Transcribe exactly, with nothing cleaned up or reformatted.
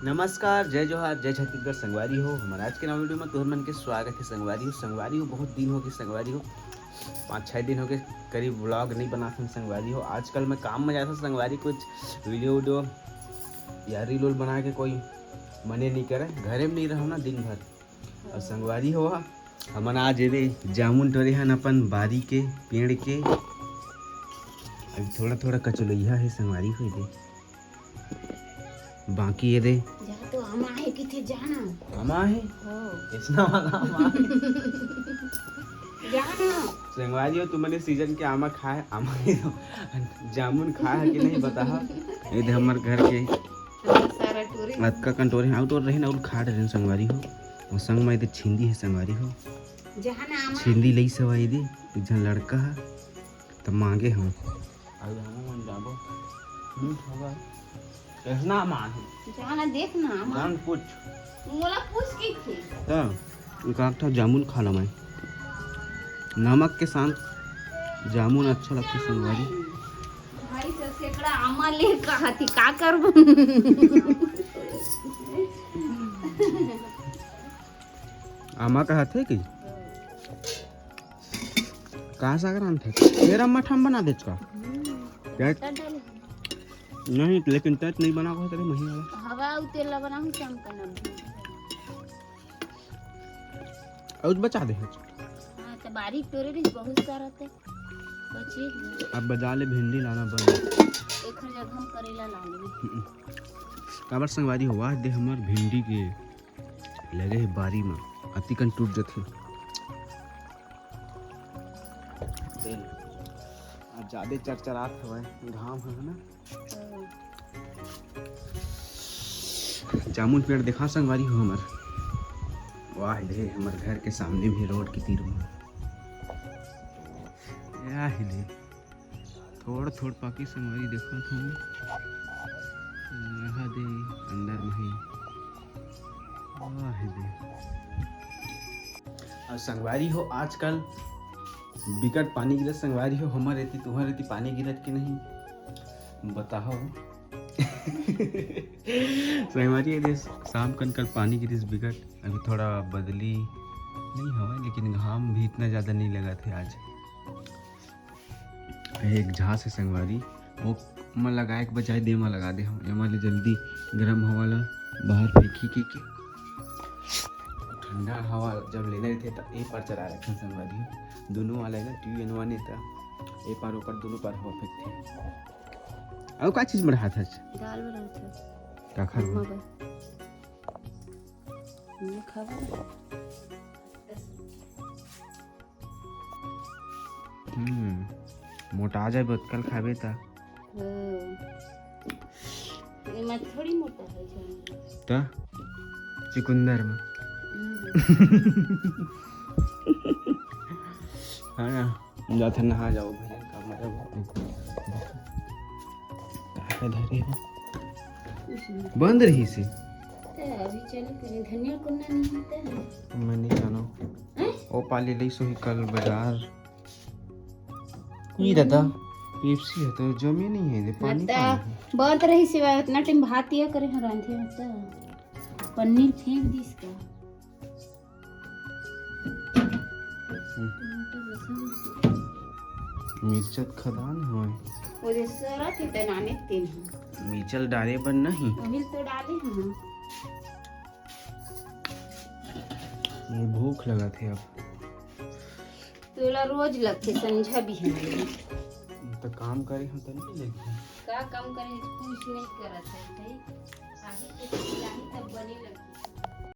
नमस्कार, जय जोहार, जय छत्तीसगढ़ संगवारी हो। हमर आज के नवा वीडियो में तोहर मन के स्वागत है संगवारी हो। संगवारी हो, बहुत दिन हो गए संगवारी हो, पाँच छः दिन हो गए करीब व्लॉग नहीं बनात हन संगवारी हो। आजकल मैं काम में जाता संगवारी, कुछ वीडियो वीडियो या रील उल बना के कोई मने नहीं करे, घरे में नहीं रहो ना दिन भर। और संगवारी हो, हमन आज ये दे जामुन टोरे हन अपन बारी के पेड़ के। अभी थोड़ा थोड़ा कचलोइया है संगवारी हो, ये दे बाकी ये दे। जा तो आमा है किथे जाना। आमा है? हो। कैसना वाला आमा है? जाना। संगवारी हो, तुमने सीजन के आमा खाए, आमा के तो जामुन खाए है कि नहीं बताहा। ये दे हमर घर के सारा टोरे। अतका कंटोरे आउट और रहे ना, और खाड़ रहे संगवारी हो। और संग में ये दे छिंदी है संगवारी हो। जहाँ ना आमा छिंदी लई सवा ये दे, एक झन लड़का है, तब मांगे हम। अभी हम मन जाबो। हम्म, होगा। कैसना आमा है? जाना देख ना आमा। जान पूछ। मोला पूछ के थे। तो एक आध ठा जामुन खा ला मैं। नमक के साथ जामुन अच्छा लगता संगवारी। भाई से सेकड़ा आमा ले कहा थी, का करबो? आमा कहा थे कि? कहाँ से अगर आनथे? मेरा मठा में बना देच का? हम्म, क्या? मटर डाले। नहीं, लेकिन तैं तो नहीं बना को तेरे महीने वाला। हवा उ तेल ला बनाहूँ, चाम का नाम। और बचा दे है। हाँ, तो बारीक तोरे रही बहुत सारा थे। बची। अब बजा ले भिंडी लाना बंद। एक हर जगह हम करेला ला लेंगे। हम्म। काबर संगवारी हो, वाह दे हमर भिंडी के लगे हे बारी म, अतिकन टूट जथे। तेल आज जादे चरचरात हवय, घाम ह ना। जामुन पेड़ देखा संगवारी हो हमर, वाह दे हमर घर के सामने भी रोड के तीर म। या ही दे। थोड़ थोड़ पाकी संगवारी देखत हूँ। यहाँ दे अंदर में ही। वाह दे। और संगवारी हो, आजकल बिकट पानी गिरत संगवारी हो, हमर एती तुहर एती पानी गिरत के नहीं बताओ। संगवारी ये दे शाम कन कल पानी गिरिस बिकट, अभी थोड़ा बदली नहीं हवा, लेकिन घाम भी इतना ज़्यादा नहीं लगा थे आज। एक झांस हे संगवारी, वो म लगाए के बजाय दे म लगा दे हम। एमा ले जल्दी गरम हवा ला बाहर फेंकी के, के ठंडा हवा जब लेना रहिथे त ए पार चला रखन संगवारी। दोनों वाला है ना, टू इन वन है त ए पार ओ पार दोनों पार हवा फेंकथे। अउ का चीज बढ़ात हस? दाल बनात हस। का खा? मैं खाबो। हम्म, मोटा जाए बतकल खाबे त। हम्म। ये मैं थोड़ी मोटा है जान। त चुकुंदर में। हम्म। हाँ ना, जाथे नहा जाओ भैया, का मजा बहुत। का का धरे हो? कुछ नहीं। बंद रही से। ते अभी चले तेरे धनिया कुन्ना नहीं होता है। मैं नहीं जानो। हैं? ओ पाली लई सोही कल बाजार। ई दादा, पेप्सी है तो जमे नहीं है, दे पानी बता, पानी है। बहुत रही सिवाय उतना टाइम भात ये करे हो रांधे हो तो। पन्नी फेंक दिस का। हम्म। मिर्चत खदान होय। वो जे सरत हे ते नाने तेन हे। मिर्चल डाले बर नहीं। अभी तो डाले हम। ये भूख लगत हे अब। तोला रोज लगथे संझा बिहान। त काम करे हो त नहीं लगथे। का काम करे, कुछ नहीं करत है भाई। आही तो खिलाही तब बने लगथे।